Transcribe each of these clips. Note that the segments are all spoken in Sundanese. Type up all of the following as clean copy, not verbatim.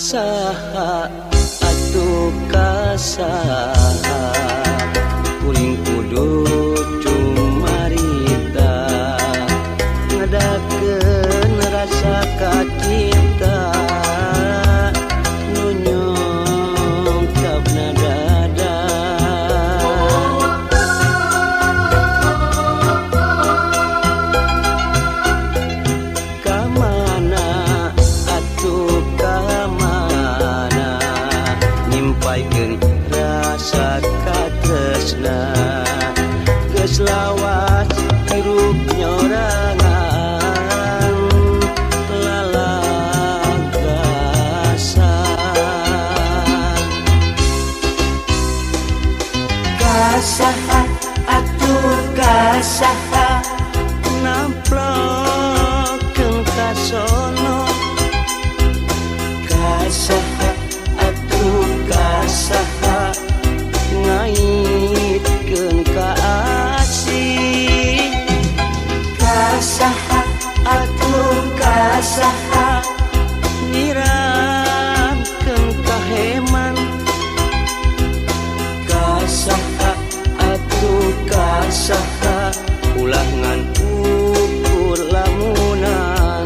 Kasaha atuh kasaha kuring kudu cumarita ngadakeun rasa kacinta nu nyungkapna dada. Kamana atuh kamana nyimpaikeun rasa katresna geus lawas hirup nyorangan lalagasan. Kasaha atuh kasaha namplokeun kasono. Kasaha atuh kasaha ngaitkeun ka asih. Kasaha atuh kasaha nyiramkeun kaheman. Kasaha atuh kasaha ulah ngan ukur lamunan.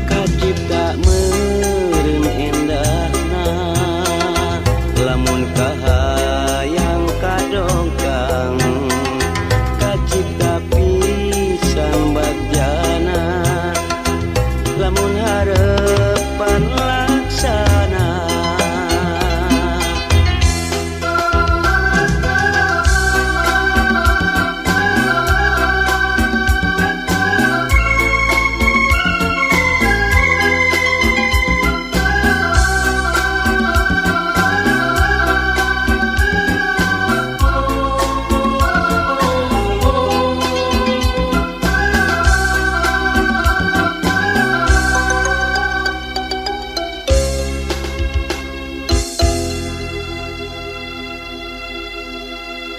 Kacipta meureun endahna lamun kahayang kadongkang. Kacipta pisan bagjana lamun harepan laksana.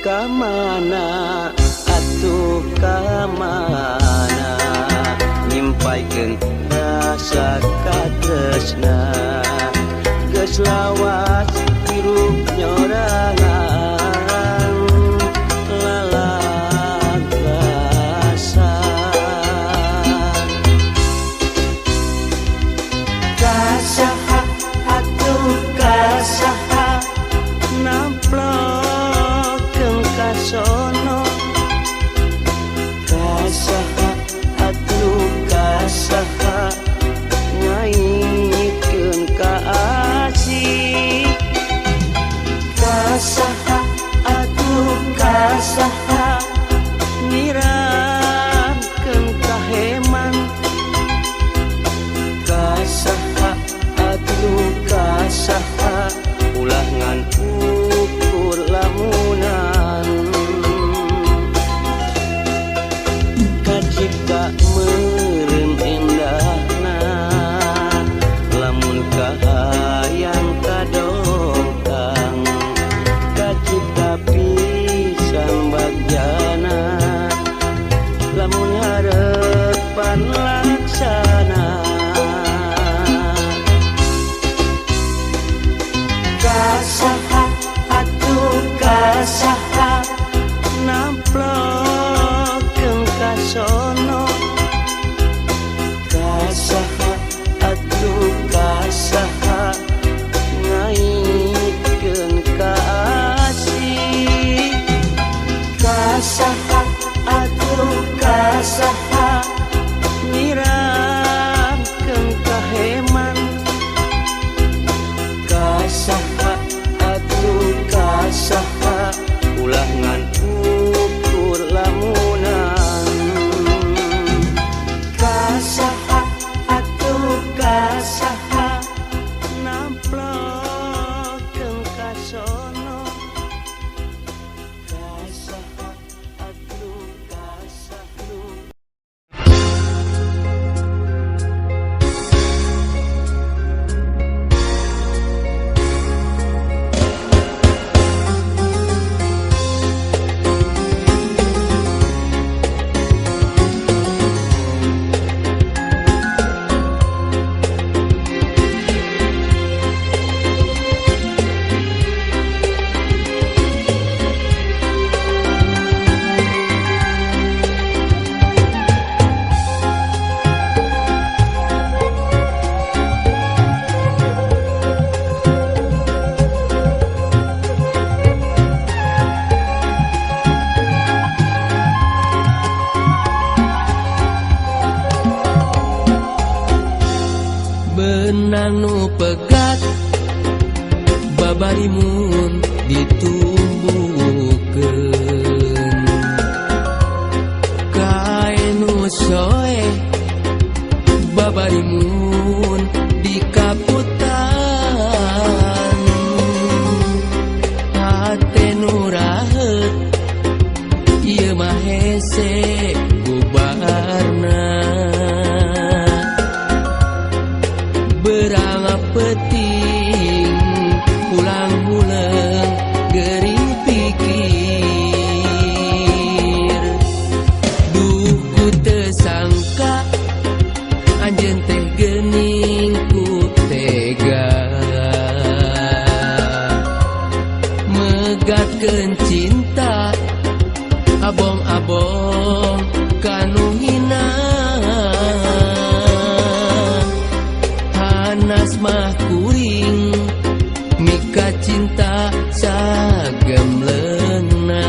Kamana atuh kamana nyimpaikeun rasa katresna geus lawas hirup nyorangan lalagasan. Kasaha atuh kasaha namplokeun kasono. Kasaha atuh kasaha ngaitkeun ka asih. Kasaha atuh kasaha nyiramkeun kaheman. Kasaha atuh kasaha ulah ngan ukur lamunan. Kacipta meureun endahna lamun kahayang kadongkang. Kacipta pisan bagjana lamun harepan laksana. Kasaha atuh kasaha namplokeun kasono. Kasaha atuh kasaha ngaitkeun ka asih. Kasaha atuh kasaha nyiramkeun kaheman. Kasaha atuh Babarimun ditumbuhkeun kae nu soe babarimun dikaputan hate nu raheut ieu mah hese bubarna berang peuting pulang huleung gering pikir duh ku teu sangka anjeun teh geuning ku tega megatkeun cinta abong-abong kanu hina hanas mah kuring mika cinta sagemleungna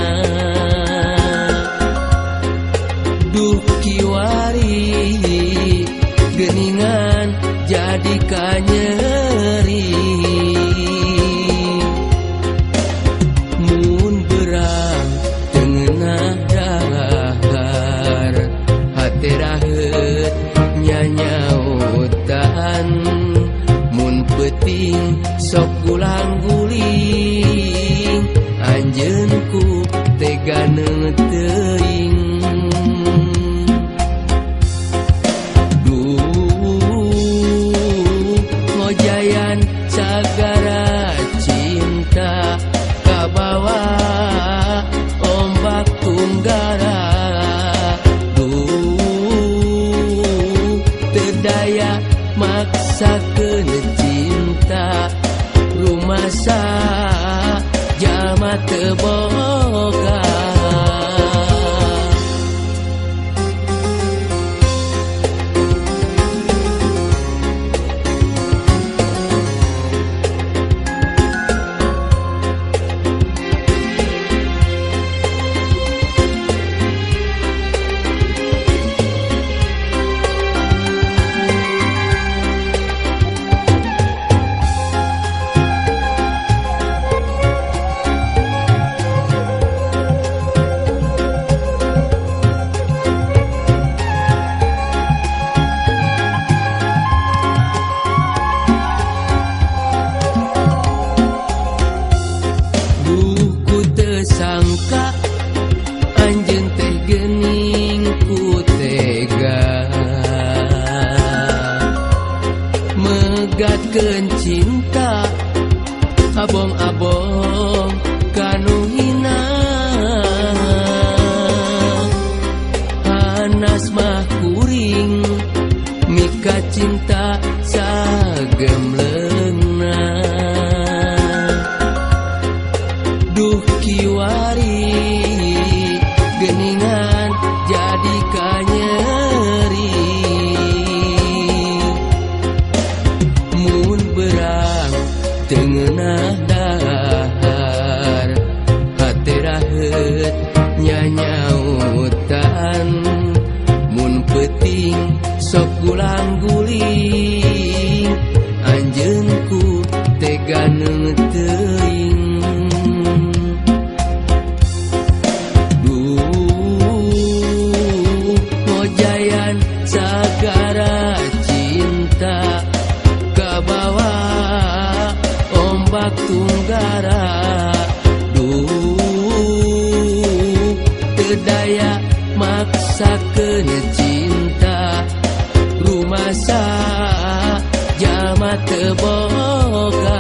duh kiwari geuningan jadi kanyeri mun berang teu ngeunah dahar hate raheut nyanyautan mun peuting sok gulang-guling anjeun ku tega neuteuing duh ngojayan sagara cinta kabawa ombak tunggara duh teu daya maksakeun cinta rumasa jalma teu boga. Sangka anjeun teh geuning ku tega megatkeun cinta abong-abong kanu hina hanas mah kuring mika cinta sagemleungna duh kiwari geuningan jadi kanyeri mun berang teu ngeunah dahar hate raheut nyanyautan mun peuting sok gulang-guling anjeun ku tega neuteuing sagara cinta kabawa ombak tunggara duh teu daya maksakeun cinta rumasa jalma teu boga.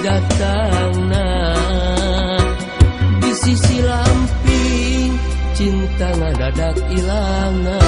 datangna. Di sisi lamping cinta ngadadak ilangna.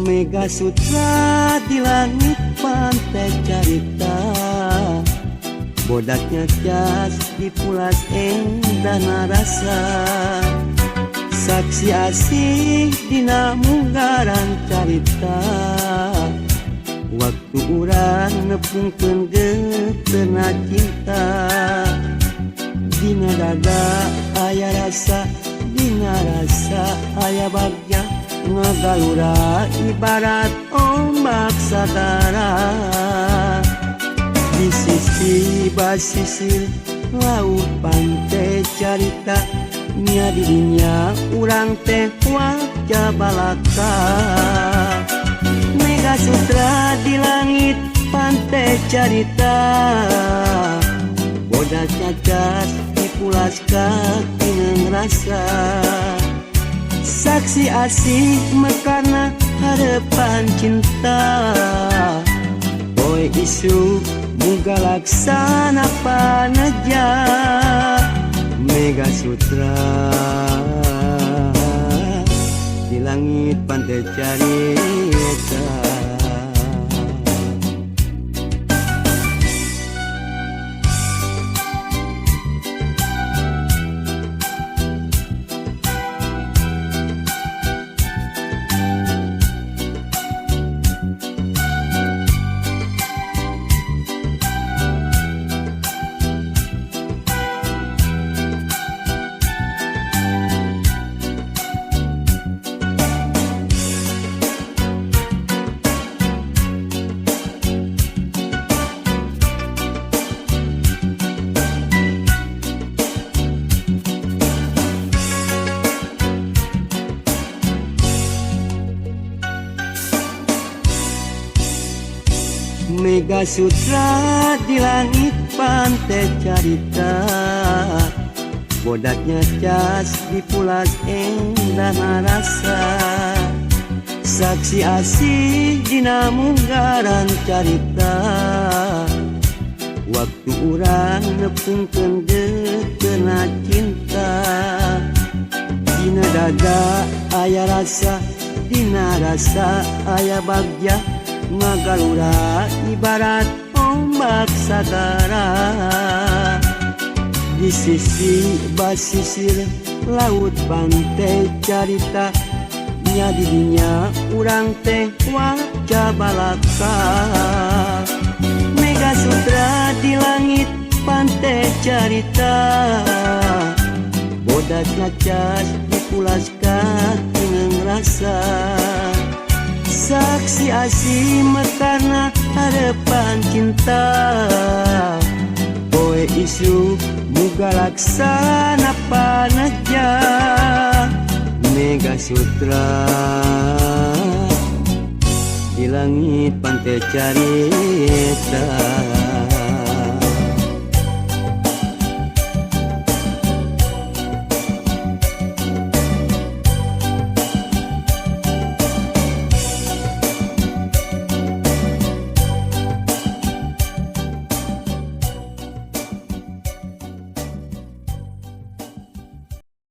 Mega Sutra di langit pantai carita, bodaknya jas dipulas endah narasa. Saksi asih dina munggaran carita, waktu urang nepungkeun geutena cinta. Dina dada aya rasa, dina rasa aya bagja, ngagalura ibarat ombak sagara. Di sisi basisir laut pantai carita, nya didinya urang teh wajah balaka. Mega Sutra di langit pantai carita, bodak cacat dipulas kaki rasa. Saksi asih mekarna harapan cinta, boy isu muga laksana paneja. Mega Sutra di langit pantai carita. Mega Sutra di langit pantai carita, bodaknya cas dipulas endah rasa. Saksi asih dina munggaran carita, waktu urang nepungkeun geutena cinta. Dina dada aya rasa, dina rasa aya bagja, ngagalura ibarat ombak sagara. Di sisi basisir laut pantai carita, nya didinya urang teh wajah balaka. Mega Sutra di langit pantai carita, bodak ngacas dipulas kaki rasa. Saksi asih mekarna harapan cinta, poe isu muga laksana paneja. Mega Sutra di langit pantai carita.